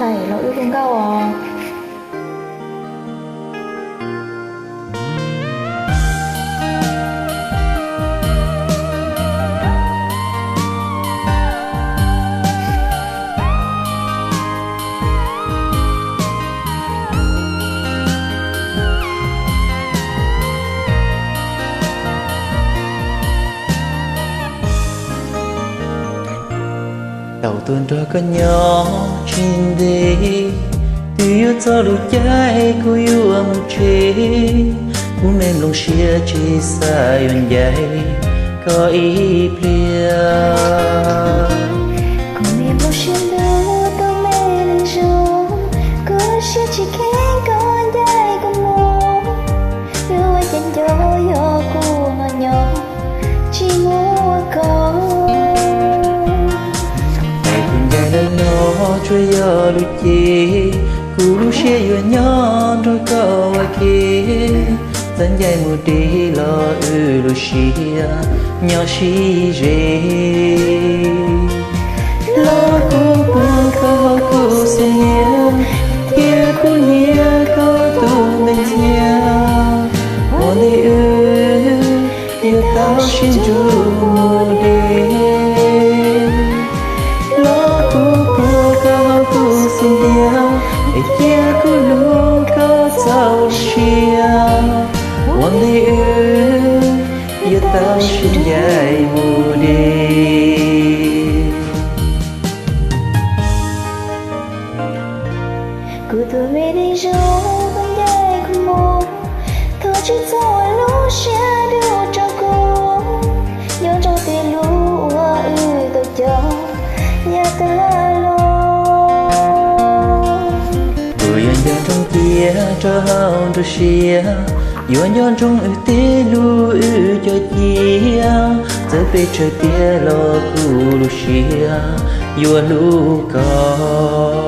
Los wb hu nkauj os. Tau tuaj nrog koj nyob tsis ntev, twb yuav txog lub caij kuv yuav mus tsev. Kuv me nplooj siab tsis xav yuav ncaim koj ib pliag. Kuv me nplooj siab ntuj tus me leej zoo, kuv lub siab tsis kheev koj ncaim kuv mus. Lub ua cas nco yog kuv no nyob tsis muaj koj. Es kuv ncaim lawm no tsuas yog lub cev, kuv lub siab yuav nyob nrog koj ua ke. Txawm ncaim mus deb los wb lub siab nyob sib ze. Los kuv puag koj hauv kuv xub ntiag, thiab kuv nyiam koj tus me ntxhias. Ua ntej wb yuav tau sib ntsib mus deb. Los kuv puag koj hauv kuv xub ntiag, es cia kuv hlub koj txaus siab. Ua ntej wb yuav tau sib ncaim mus deb. Kuv tus me neeg zoo, koj ncaim kuv mus, thov tsis txhob ua lub siab dub rau kuv. Nyob rau tej lub uas wb tau cog yav tag los. Kuv yuav nco ntsoov cia rau hauv nruab siab, yuav nco ntsoov wb tej lub wb cov cia. Txawm peb tsawg tiam los kuv lub siab yuav hlub koj.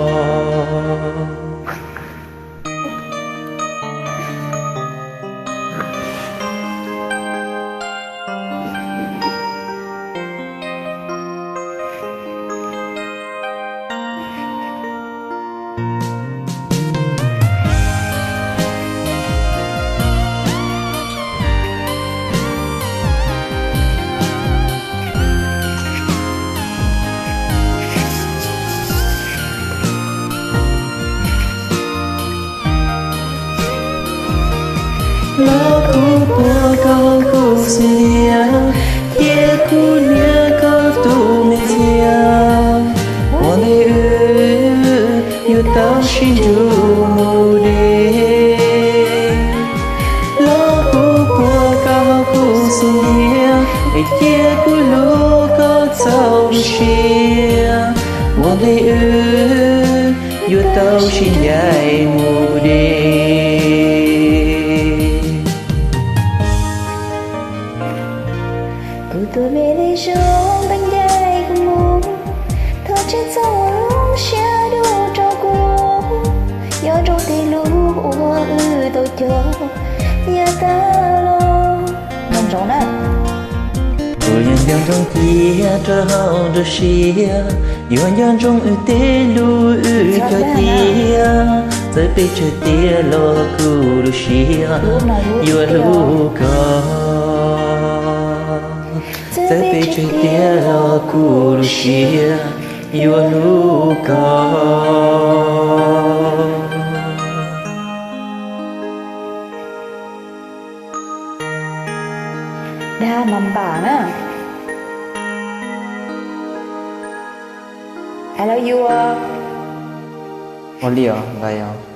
Los kuv puag koj hauv kuv xub ntiag, thiab kuv nyiam koj tus me ntxhias. Ua ntej wb yuav tau sib ntsib mus deb. Los kuv puag koj hauv kuv xub ntiag, es cia kuv hlub koj txaus siab. Ua ntej wb yuav tau sib ncaim mus deb. Kuv tus me neeg zoo, koj ncaim kuv mus, thov tsis txhob ua lub siab dub rau kuv. Nyob rau tej lub uas wb tau cog yav tag los. Kuv yuav nco ntsoov cia rau hauv nruab siab, yuav nco ntsoov wb tej lub wb cov cia. Txawm peb tsawg tiam los kuv lub siab yuav hlub koj. Txawm peb tsawg tiam los kuv lub siab yuav hlub koj. Dag mas npam na. I love you. Ua li os, npam yog.